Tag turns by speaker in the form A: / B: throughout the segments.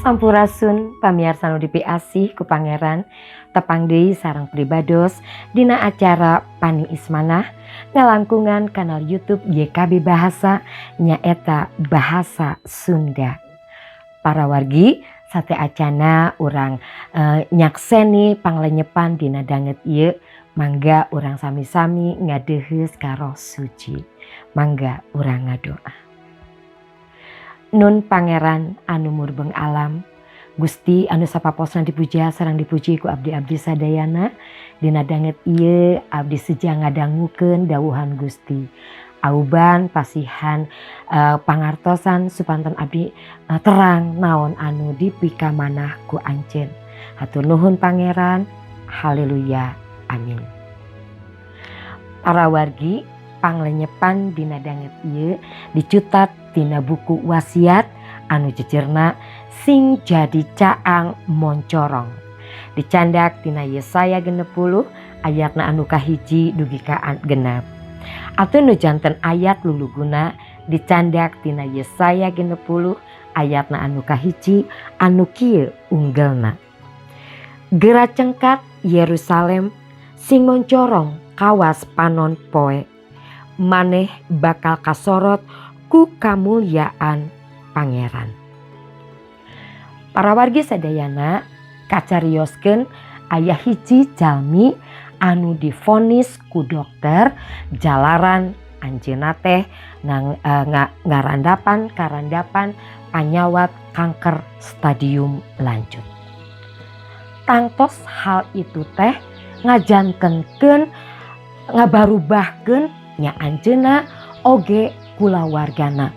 A: Sampurasun, pamiarsa nu dipiasih ku Pangeran. Tepang deui sareng pribados dina acara Paniis Manah, ngalangkungan kanal YouTube YKB Bahasa, nyaeta Bahasa Sunda. Para wargi, sateuacana urang nyakseni panglenyepan dina danget ieu, mangga urang sami-sami ngadeuheus ka Roh Suci. Mangga urang ngadoa. Nun Pangeran anu murbeng alam, Gusti anu sapaposna dipuja sareng dipuji ku abdi-abdi sadayana, dina danget ieu abdi seja ngadangukeun dawuhan Gusti. Auban pasihan pangartosan supanten abdi terang naon anu dipikamanah ku Anjeun. Hatur nuhun, Pangeran. Haleluya. Amin. Para wargi, panglenyepan dina danget ieu dicutat tina buku Wasiat anu jejerna "Sing Jadi Caang Moncorong". Dicandak tina Yesaya 60 ayatna anu kahiji dugi ka 6. Atau nu janten ayat luluguna dicandak tina Yesaya 60 ayatna anu kahiji anu kieu unggelna. "Gera cengkat, Yerusalem, sing moncorong kawas panon poe. Maneh bakal kasorot ku kamulyaan Pangeran." Para wargi sadayana, kacarioskeun aya hiji jalmi anu divonis ku dokter jalaran anjeunna teh nang ngarandapan karandapan panyawat kanker stadium lanjut. Tangtos hal itu teh ngajantenkeun ngabarubahkeun nya anjeunna oge kulawargana.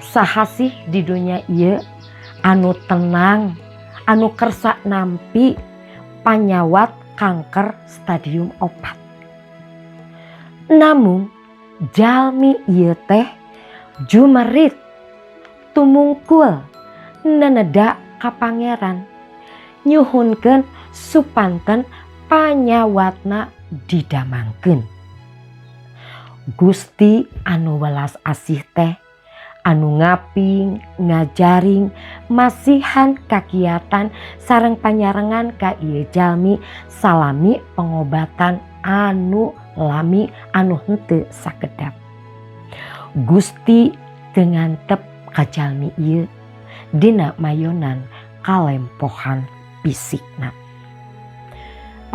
A: Saha sih di dunya ieu anu tenang, anu kersa nampi panyawat kanker stadium 4? Namung jalmi ieu teh jumerit, tumungkul, neneda ka Pangeran, nyuhunkeun supanten panyawatna didamangkeun. Gusti anu welas asih teh anu ngaping ngajaring masihan kakiatan sareng panyarengan ka ieu jalmi salami pengobatan anu lami, anu henteu sakedap. Gusti teu ngantep ka jalmi ieu dina mayonan kalempohan fisikna.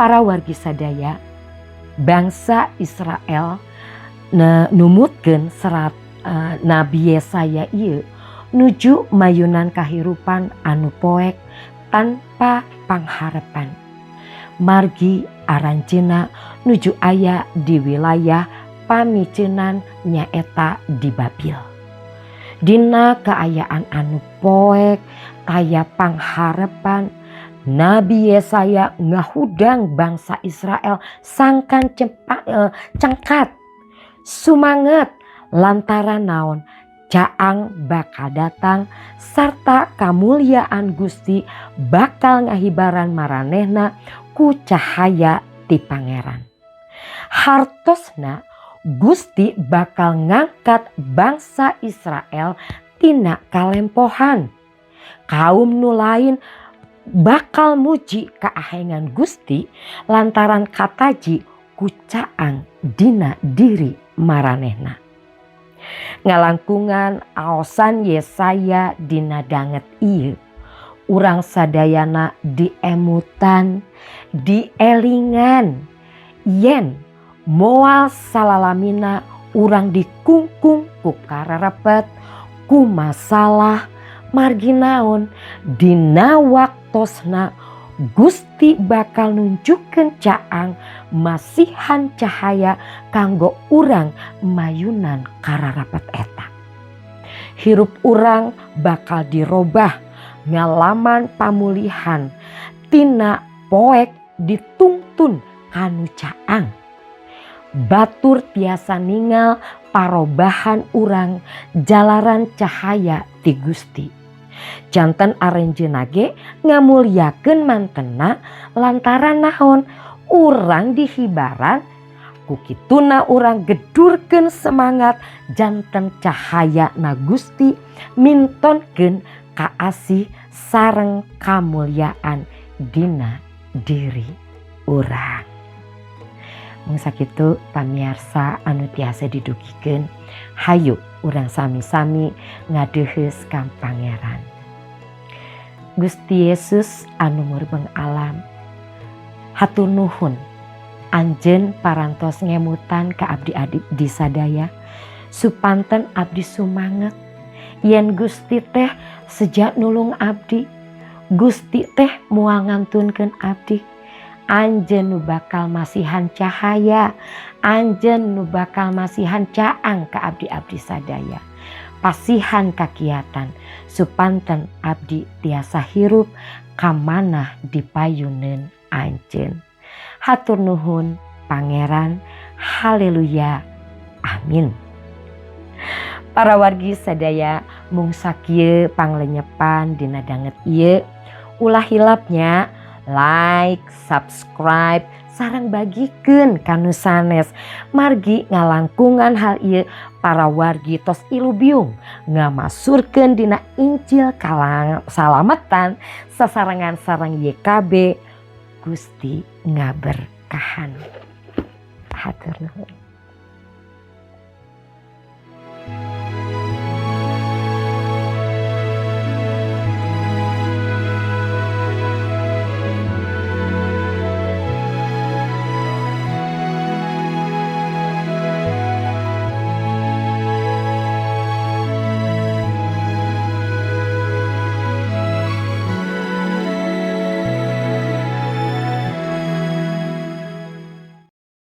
A: Para wargi sadaya, bangsa Israel numutkeun serat Nabi Yesaya ieu nuju mayunan kahirupan anu poek tanpa pangharepan. Margi aranjeunna nuju aya di wilayah pamiceunan, nyaeta di Babil. Dina kaayaan anu poek taya pangharepan, Nabi Yesaya ngahudang bangsa Israel sangkan cengkat sumanget, lantaran naon? Caang bakal datang sarta kamulyaan Gusti bakal ngahibaran maranehna ku cahaya ti Pangeran. Hartosna Gusti bakal ngangkat bangsa Israel tina kalempohan. Kaum nu lain bakal muji kaahengan Gusti lantaran kataji ku caang dina diri maranehna. Ngalangkungan aosan Yesaya dina danget ieu, urang sadayana diemutan, dielingan yen moal salalamina urang dikungkung ku kararepet, ku masalah. Margi naon? Dina waktosna Gusti bakal nunjukkeun caang, masihan cahaya kanggo urang mayunan kararapet eta. Hirup urang bakal dirobah, ngalaman pamulihan tina poek ditungtun kanu caang. Batur tiasa ningal parobahan urang jalaran cahaya ti Gusti. Janten aranjeunna ge ngamulyakeun mantena, lantaran naon? Urang dihibaran. Ku kituna urang gedurkeun semangat janten cahaya na Gusti, mintonkeun kaasih. sareng kamulyaan dina diri urang. Mung sakitu pamiarsa anu tiasa didugikeun, hayu urang sami-sami ngadeuheus ka Pangeran. Gusti Yesus anu murbeng alam, hatur nuhun Anjeun parantos ngemutan ka abdi-abdi sadaya supanten abdi sumanget yen Gusti teh seja nulung abdi, Gusti teh moal ngantunkeun abdi. Anjeun nu bakal masihan cahaya, Anjeun nu bakal masihan caang ka abdi-abdi sadaya. Pasihan kakiatan supanten abdi tiasa hirup kamanah dipayuneun Anjeun. Hatur nuhun, Pangeran. Haleluya. Amin. Para wargi sadaya, mung sakieu panglenyepan dina danget ieu. Ulah hilap nya like, subscribe, sareng bagikeun ka nu sanes. Margi ngalangkungan hal ieu para wargi tos ilubiung ngamasurkeun dina Injil kalang salamatan sasarengan sareng YKB. Gusti ngaberkahan. Hatur nuhun.